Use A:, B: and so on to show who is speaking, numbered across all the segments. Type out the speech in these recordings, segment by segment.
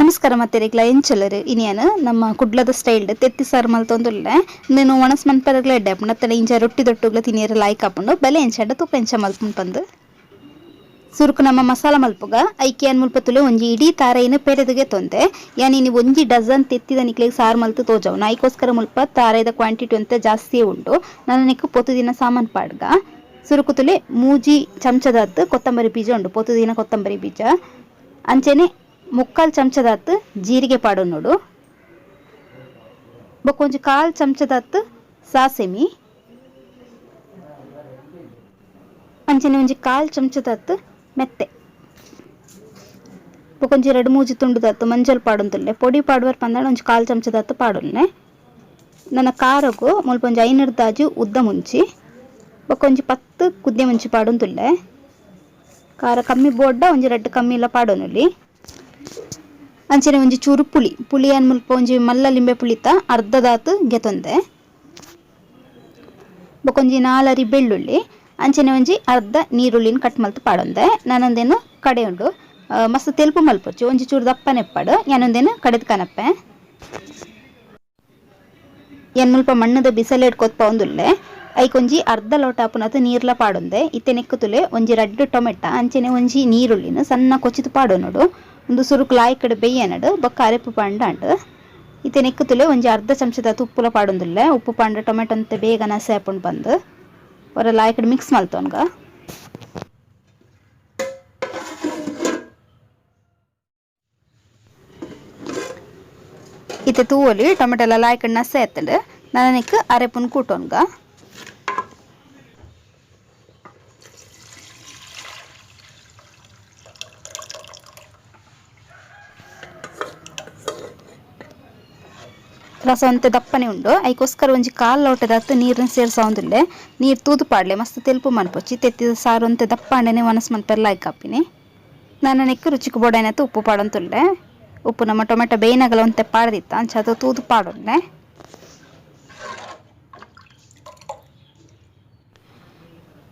A: ನಮಸ್ಕಾರ ಮತ್ತೆರೆಗ್ಲ ಎಂಚಲರು ಇನಿಯನ್ ನಮ್ಮ ಕುಡ್ಲದ ಸ್ಟೈಲ್ಡ್ ತೆತ್ತಿ ಸಾರು ಮಲ್ತೊಂದುಲ್ಲೆ. నేను ಒಣಸ್ ಮನ್ಪರಗ್ಲ ಎಡ್ಡೆ ಆಪುಂಡು ಅತ್ತಡ ಇಂಚ ರೊಟ್ಟಿ ದೊಟ್ಟುಗ್ಲ ತಿನಿಯರ ಲಾಯ್ಕ್ ಆಪುಂಡು. ಬಲೆ ಎಂಚಂಡ ತೂಪ ಎಂಚ ಮಲ್ಪುಂಡು ಪಂದ್. ಸುರುಕು ನಮ್ಮ ಮಸಾಲ ಮಲ್ಪುಗ. ಐಕೆ ಯಾನ್ ಮುಲ್ಪ ತುಲೆ ಒಂಜಿ ಇಡೀ ತಾರೈನ್ ಪೆರೆದುಗೆ ತೊಂದೆ. ಯಾನ್ ಇನಿ ಒಂಜಿ ಡಜನ್ ತೆತ್ತಿದ ನಿಕ್ಲೆಗ್ ಸಾರು ಮಲ್ತು ತೋಜವು. ಐಕೋಸ್ಕರ ಮುಲ್ಪ ತಾರೈದ ಕ್ವಾಂಟಿಟಿ ಒಂತೆ ಜಾಸ್ತಿಯೇ ಉಂಡು. ನನನಿಕ್ ಪೊತು ದಿನ ಸಾಮಾನ್ ಪಾಡ್ಗ. ಸುರುಕು ತುಲೆ ಮೂಜಿ ಚಮಚದಾತ್ ಕೊತ್ತಂಬರಿ ಬೀಜ ಉಂಡು, ಪೊತು ದಿನ ಕೊತ್ತಂಬರಿ ಬೀಜ. ಅಂಚೆನೆ ಮುಕ್ಕಾಲ್ ಚಮಚದಾತ್ ಜೀರಿಗೆ ಪಾಡೊನೊಡು. ಬೊಕ್ಕ ಒಂಜಿ ಕಾಲ್ ಚಮಚದಾತ್ ಸಾಸೆಮಿ. ಅಂಚೆನೆ ಒಂಜಿ ಕಾಲ್ ಚಮಚದಾತ್ ಮೆತ್ತೆ. ಬೊಕ್ಕ ಒಂಜಿ ರಡ್ಡ್ ಮೂಜಿ ತುಂಡುದಾತ್ ಮಂಜಲ್ ಪಾಡೊಂದುಲ್ಲೆ. ಪೊಡಿ ಪಾಡುವರ್ ಪಂದಾಂಡ ಒಂಜಿ ಕಾಲ್ ಚಮಚದಾತ್ ಪಾಡೊನ್ನೆ. ನನ ಖಾರೊಗು ಮುಲ್ಪ ಒಂಜಿ ಐನರ್ದಾಜಿ ಉದ್ದ ಮುಂಚಿ ಬೊಕ್ಕ ಒಂಜಿ 10 ಕುದ್ದೆ ಮುಂಚಿ ಪಾಡೊಂದುಲ್ಲೆ. ಖಾರ ಕಮ್ಮಿ ಬೋಡ್ಡ ಒಂಜಿ ರಡ್ಡ್ ಕಮ್ಮಿ ಇಲ್ಲ ಪಾಡೊನೊಲಿ. ಅಂಚನೆ ಒಂಜಿ ಚೂರು ಪುಳಿ, ಪುಳಿ ಅನ್ ಮುಲ್ಪ ಒಂಜಿ ಮಲ್ಲ ಲಿಂಬೆ ಪುಳಿತ ಅರ್ಧದಾತ್ ಗೆತೊಂದೆ. ಬೊಕ್ಕ ಒಂಜಿ ನಾಲರಿ ಬೆಳ್ಳುಳ್ಳಿ, ಅಂಚನೆ ಒಂಜಿ ಅರ್ಧ ನೀರುಳ್ಳಿನ ಕಟ್ ಮಲ್ತ್ ಪಾಡೊಂದೆ. ನಾನೊಂದೇನು ಕಡೆ ಉಂಡು, ಮಸ್ತ್ ತೆಲ್ಪು ಮಲ್ಪೊಚ್ಚು, ಒಂಜಿ ಚೂರು ದಪ್ಪನೆ ಪಾಡು. ಯಾನೊಂದೇನು ಕಡೆದ ಕನಪ್ಪೆ. ಯಾನ್ ಮುಲ್ಪ ಮಣ್ಣದ ಬಿಸಲೆಡ್ ಕೊತ್ಪವೊಂದುಲ್ಲೆ. ಐಕೊಂಜಿ ಅರ್ಧ ಲೋಟ ಆಪುನತ್ ನೀರ್ಲ ಪಾಡೊಂದೆ. ಇತ್ತೆ ನೆಕ್ಕುತುಲೆ ಒಂಜಿ ರಡ್ಡ್ ಟೊಮೆಟ ಅಂಚನೆ ಒಂಜಿ ನೀರುಳ್ಳಿನ ಸಣ್ಣ ಕೊಚಿತ್ ಪಾಡೊನೊಡು. ಉಂದು ಸುರುಕು ಲಾಯ್ಕಡ್ ಬೆಯ್ಯನಡು ಬೊಕ್ಕ ಅರೆಪು ಪಾಂಡಾಂಡ್. ಇತ್ತೆ ನೆಕ್ಕುತುಲೆ ಒಂಜಿ ಅರ್ಧ ಚಮಚದ ಉಪ್ಪುಲ ಪಾಡೊಂದುಲ್ಲೆ. ಉಪ್ಪು ಪಾಂಡ ಟೊಮೆಟೊ ಅಂತೆ ಬೇಗ ನಸೆ ಆಪುಂಡು ಪಂದ್. ಒರ ಲಾಯ್ಕಡ್ ಮಿಕ್ಸ್ ಮಲ್ತೊನ್ಗ. ಇತ್ತೆ ತೂವೊಲಿ, ಟೊಮೆಟೊ ಎಲ್ಲ ಲಾಯ್ಕಡ್ ನಸೆ ಆತುಂಡು. ನನ ನೆಕ್ಕ್ ಅರೆಪುನ್ ಕೂಟೊನ್ಗ. ರಸ ಒಂತೆ ದಪ್ಪನೆ ಉಂಡು. ಐಕೋಸ್ಕರ ಒಂಜಿ ಕಾಲ್ ಲೋಟದಾತ್ ನೀರ್ನ್ ಸೇರ್ಸವೊಂದುಲ್ಲೆ. ನೀರ್ ತೂದು ಪಾಡ್ಲೆ, ಮಸ್ತ್ ತೆಲ್ಪು ಮನ್ಪೊಚ್ಚಿ. ತೆತ್ತಿದ ಸಾರು ಒಂತೆ ದಪ್ಪ ಆಂಡನೆ ಒನಸ್ ಮನ್ಪೆರೆ ಲಾಯ್ಕ್ ಆಪಿನಿ. ನನ ನೆಕ್ಕ್ ರುಚಿಕ್ ಬೋಡಾಯಿನಾತ್ ಉಪ್ಪು ಪಾಡೊಂದುಲ್ಲೆ. ಉಪ್ಪು ನಮ್ಮ ಟೊಮೆಟೊ ಬೇಯ್ನಗಲ ಒಂತೆ ಪಾಡ್ದಿತ್ತ, ಅಂಚಾದ್ ತೂದು ಪಾಡೊನ್ಲೆ.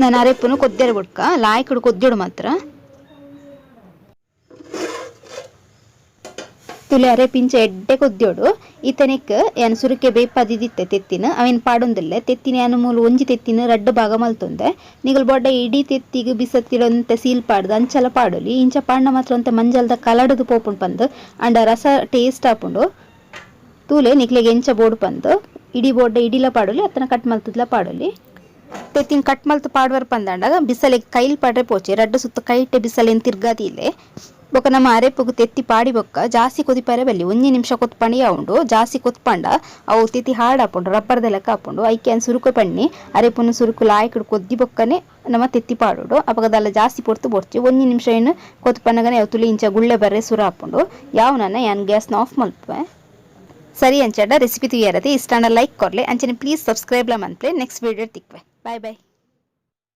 A: ನನ ಅರೆಪುನು ಕೊದ್ಯರೆ ಬೊಡ್ಕ, ಲಾಯ್ಕುಡು ಕೊದ್ಯೊಡು ಮಾತ್ರ. ತುಲೆ ಅರೆಪಿಂಚ ಎಡ್ಡೆ ಕೊದ್ಯೋಡು. ಇತ್ತೆ ನೆಕ್ಕ್ ಯಾನ್ ಸುರುಕೆ ಬೇಯ್ಪಾದಿದಿತ್ತೆ ತೆತ್ತಿನ, ಅವೆನ್ ಪಾಡೊಂದುಲ್ಲೆ. ತೆತ್ತಿನ ಯಾನ್ ಮೂಲು ಒಂಜಿ ತೆತ್ತಿನ ರಡ್ಡ್ ಭಾಗ ಮಲ್ತೊಂದೆ. ನಿಗಲ್ ಬೊಡ್ಡ ಇಡೀ ತೆತ್ತಿಗ್ ಬಿಸತ್ತಿಡ್ ಒಂತೆ ಸೀಲ್ ಪಾಡ್ದ್ ಅಂಚಲ ಪಾಡೊಲಿ. ಇಂಚ ಪಾಡ್ನ ಮಾತ್ರ ಒಂತೆ ಮಂಜಲ್ದ ಕಲಡುದು ಪೋಪುಂಡು ಪಂದ್, ಆಂಡ ರಸ ಟೇಸ್ಟ್ ಆಪುಂಡು. ತೂಲೆ ನಿಕ್ಲೆಗ್ ಎಂಚ ಬೋಡು ಪಂದ್. ಇಡೀ ಬೋಡ್ಡ ಇಡಿಲ ಪಾಡೊಲಿ, ಅತ್ತನ ಕಟ್ ಮಲ್ತುದ್ಲ ಪಾಡೊಲಿ. ತೆತ್ತಿನ ಕಟ್ ಮಲ್ತ್ ಪಾಡ್ವರ್ ಪಂದಾಂಡ ಬಿಸಲೆಗ್ ಕೈಲ್ ಪಾಡ್ರೆ ಪೋಚೆ, ರಡ್ಡ್ ಸುತ್ತ ಕೈಟೆ ಬಿಸಲೆನ್ ತಿರ್ಗಾದೀಲೆ. ಬೊಕ ನಮ್ಮ ಅರೆಪುಗು ತೆತ್ತಿ ಪಾಡಿ ಬೊಕ್ಕ ಜಾಸ್ತಿ ಕೊದಿಪರೆ ಬಲ್ಲಿ, ಒಂಜಿ ನಿಮಿಷ ಕೊತ್ಪಂಡ ಉಂಡು. ಜಾಸ್ತಿ ಕೊತ್ಪಂಡ ಅವು ತೆತ್ತಿ ಹಾರ್ಡ್ ಆಪುಂಡು, ರಬ್ಬರ್ ದ ಲೆಕ್ಕ ಆಪುಂಡು. ಐಕೆ ಯಾನ್ ಸುರುಕು ಪಣ್ಣಿ, ಅರೆಪುನು ಸುರುಕು ಲಾಯ್ಕಡ್ ಕೊದ್ದಿ ಬೊಕ್ಕನೆ ನಮ್ಮ ತೆತ್ತಿ ಪಾಡೋಡು. ಅಪಗದಲ್ಲ ಜಾಸ್ತಿ ಪೊರ್ತು ಬೊರ್ಚಿ, ಒಂಜಿ ನಿಮಿಷ ಏನು ಕೊತ್ಪನಗನೆ ಅವು ತುಲಿ ಇಂಚ ಗುಳ್ಳೆ ಬರ್ರೆ ಸುರು ಆಪುಂಡು. ಯಾವ್ ಯಾನ್ ಗ್ಯಾಸ್ನ ಆಫ್ ಮಲ್ಪುವೆ. ಸರಿ, ಅಂಚಡ ರೆಸಿಪಿ ತೂಯರತೆ ಇಷ್ಟಾಂಡ ಲೈಕ್ ಕೊರ್ಲೆ. ಅಂಚನೆ ಪ್ಲೀಸ್ ಸಬ್ಸ್ಕ್ರೈಬ್ ಲ ಮನ್ಪುಲೆ. ನೆಕ್ಸ್ಟ್ ವಿಡಿಯೋ ತಿಕ್ವೆ. Bye boy.